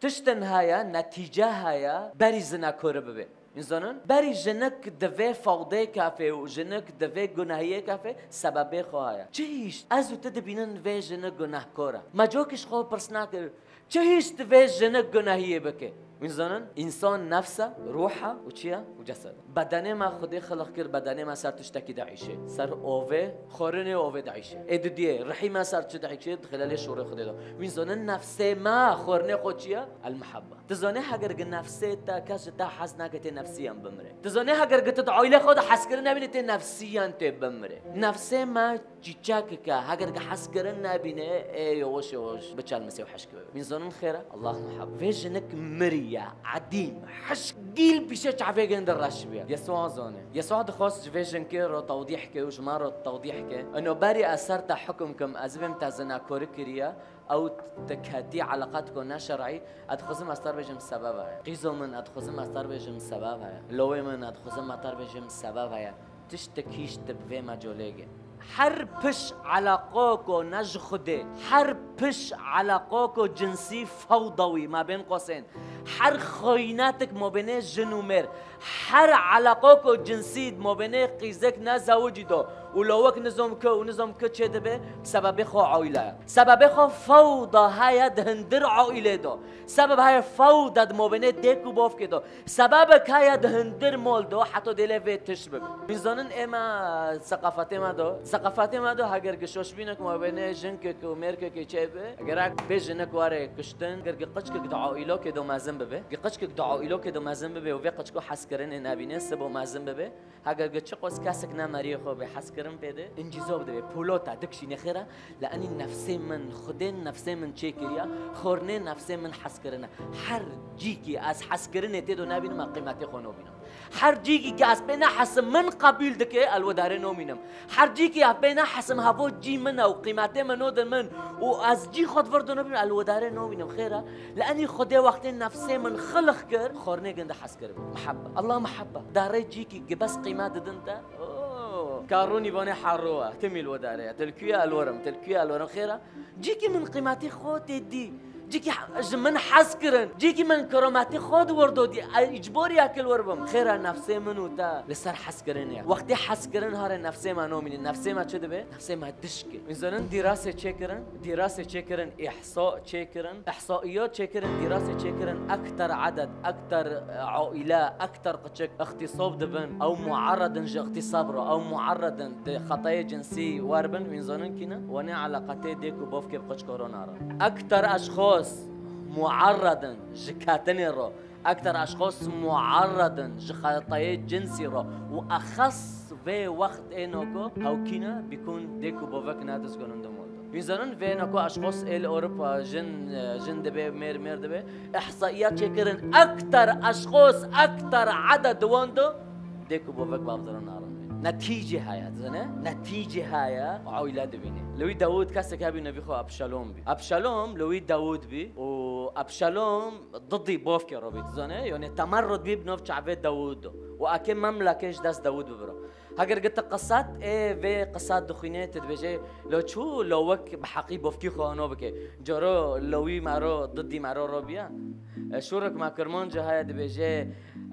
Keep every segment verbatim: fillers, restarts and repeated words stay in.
Tiştin heye, netîce heye, berî zinakorî bibe. Hûn zanin? Berî jinik di vê fewdê kefê û jinik di vê gunahiyê kefê, sebebê xwe heye. Çi hîşt? Ez û tu dibînin vê jinik gunahkor e. Me cokî ji xwe pirs nakir, çi hîşt di vê jinik gunahiyê bike? Hûn zanin? Însan nefs e, ruh e û çi ye? Û cesed e. Bedenê me Xwedê xelq kir, bedenê me ser tiştekî diîşe. Ser ovê, xwarinê ovê diîşe. Ê didiyê, rihî me ser çi diîşe? Di xelalê şorê Xwedê de. Hûn zanin nefsê me, xwarinê xwe çi ye? El-muhebbe. Tu zanî heger gi nefsê te, kes ji te hez nake, tê nefsiyan bimire. Tu zanî heger gi tu di aîlê xwe de hezkirin nebîne, tê nefsiyan tê bimire. Nefsê me çîçekek e, heger gi hezkirin nebîne, ê yavaş yavaş biçelmisê û hişk bibe. Hûn zanin xêr e? Allah muhab. Vê jinik miriye, edîm, hişk, gîl pîşê çavê gin de reş bûye. Yesûa zanê. Yesûa dixwest ji vê jinkê re tewdîh ke û ji me re tewdîh ke. Ino berî ez ser te hukm kim, ez bêm te zinakorî kiriye, ew te ketî eleqet ku ne şer'î, ez dixwazim ez te bêjim sebeb heye. Qîzo min, ez dixwazim ez te bêjim sebeb heye. Lawê min, ez dixwazim ez te bêjim sebeb heye. Tiştek hîşt di vê mecolê ge. Her piş eleqo ku ne ji Xwedê, her piş eleqo ku cinsî fewdawî mabên qosên, her xînetek mabênê jin û mêr, her eleqo ku cinsî mabênê qîzek ne zewicî do û lawek nizom ki û nizom ki çê dibe, sebebê xwe aîle ye. Sebebê xwe fewda heye di hindir aîlê do. Sebeb heye fewda di mabênê dêk û bavkê do. Sebebek heye di hindir mol do, heta dê lê vê tişt bibe. Hûn zanin ê me seqafetê me do. Seqafetê me do, heger gi şoşbînek mabênê jinkek û mêrkekê çê be, gerek vê jinik were kuştin. Heger gi qiçkek di aîlokê do mezin bibe, gi qiçkek di aîlokê do mezin bibe û vê qiçko hezkirinê nebîne, sibo mezin bibe. Heger gi çiqas kesek ne meriyê xwe bê hezkirin pê de, încîzo dibe, polota dikişîne xêr e, li enî nefsê min, Xwedê nefsê min çêkiriye, xornê nefsê min hezkirin e. Her cîkî ez hezkirinê tê do nebînim, ez qîmetê xwe nobînim. Her cîkî ki ez pê nehesim min qebûl dike, elwedarê nomînim. Her cîkî ez pê nehesim hevo cî min e û qîmetê min nodin min û ez cî xwe di vir de nobînim, elwedarê nomînim. Xêr e, li enî Xwedê wextê nefsê min xilq kir, xornê ginde hez kiribe. Mihebbe. Allah mihebbe. Darê cîkî ki bes qîmet didin te. Oo. Karûnî vanê herro e. Timî li we darê ye. Til kuye elwerim, til kuye elwerim. Xêr e. Cîkî min qîmetê xwe tê dî. Cîkî he-, ji min hez kirin. Cîkî min kerametê xwe di wir do dî. E, îcbor ya ki li wir bim. Xêr e nefsê min û te li ser hez kirin ye. Wextê hez kirin hare nefsê me nomîne. Nefsê me çi dibe? Nefsê me dişke. Hûn zanin dîrasê çêkirin? Dîrasê çêkirin, îhsa çêkirin. Îhsaiyat çêkirin, dîrasê çêkirin, ekter eded, ekter, e, aîle, ekter qiçik îxtîsab dibin, ew muerredin ji îxtîsab re, ew muerredin di xetayê cinsî wer bin, hûn zanin kî ne? Wanê eleqetê dêk û bavkê bi qiçko re narin. Ekter eşxas muerredin ji ketinê re, ekter eşxas muerredin ji xetayê cinsî re û exes vê wext ê noko ew kî ne? Bîkûn dêk û bavek ne dizgonin di mol. Hûn zanin vê nako eşxos ê li Ewropa jin, jin dibe, mêr, mêr dibe. Îhsaiyat çêkirin, ekter eşxos, ekter eded di wan de dêk û bavek bavdirin narin. Netîce heye, dizane? Netîce heye, aîle dibîne. Li wî Dawûd kesek hebî nevî xwe Abşalom bî. Abşalom li wî Dawûd bî û Abşalom didî bavkê re bî, dizane? Yanî temerrud bî bi nav çavê Dawûd de. Û eke memlekê ji dest Dawûd bibiro. Heger gi tu qisat ê vê qisat dixwînê, tu dibêjê, lo çû, lo wek bi heqî bofkî xwe hano bike. Coro lo wî mero, didî mero robiya. E, şûrek me Kirmanca heye dibêje,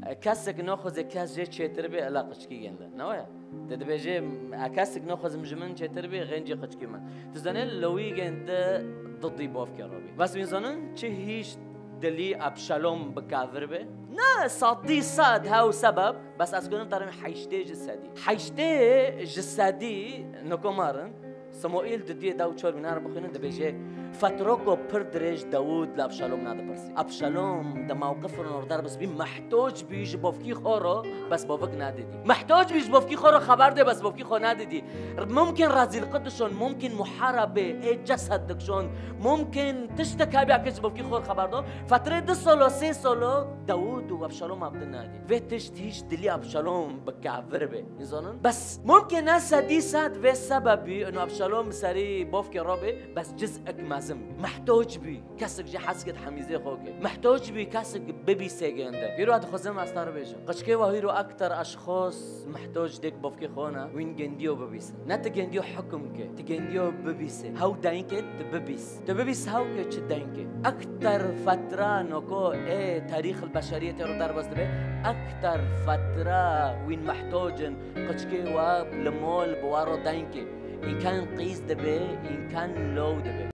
e, kesek naxwazê kes jê çêtir bê, ela qiçkî gênde. Ne waya? Tu dibêje, e, kesek naxwazim ji min çêtir bê, xêncî qiçkî min. Tu zanê lo wî gênde didî bofkê robî. Bes wîn zanin çi hîç dilî Abşalom bi kavir be? Ne, sedî sed hew sebeb. Bes ez gonim tarên heştê ji sedî. Heştê ji sedî nikomarin. Samuîl didiyê da û çar bînar bixwînin dibêje, fetroko pir dirêj Dawûd li Abşalom nadipirsî. Abşalom di mewqif rin û derbas bî, mehtoc bî ji bavkî xwe re, bes bavik nadidî. Mehtoc bî ji bavkî xwe re xeber de, bes bavkî xwe nadidî. Mumkin rezîlqi dişon, mumkin muharebe ê cesed dikişon, mumkin tiştek hebiya ke ji bavkî xwe re xeber do. Fetrê du solo, sê solo Dawûd û Abşalom ev din nadî. Vê tişt hîç dilî Abşalom bi kavir be. Nizanin? Bes mumkin ne sedî sed vê sebebî ino Abşalom bi serî bavkê re be, bes ciz'ek mez Mehtoc bî kesik jî hez kir hemîzê xwe ke. Mehtoc bî kesik bibîsê gênde. Îro ez dixwazim ez te re bêjim. Qiçkê we hîro ekter eşxos mehtoc dêk bavkê xwe ne, wîn gêndiyo bibîsin. Ne ti gêndiyo hukm ke, ti gêndiyo bibîsê. Hew dengê tu bibîs. Tu bibîs hew ke çi dengê. Ekter fetra noko ê tarîx li beşeriyetê ro derbas dibe. Ekter fetra wîn mehtocin qiçkê we li mol bi we ro dengê. Înkan qîz dibe, înkan low dibe.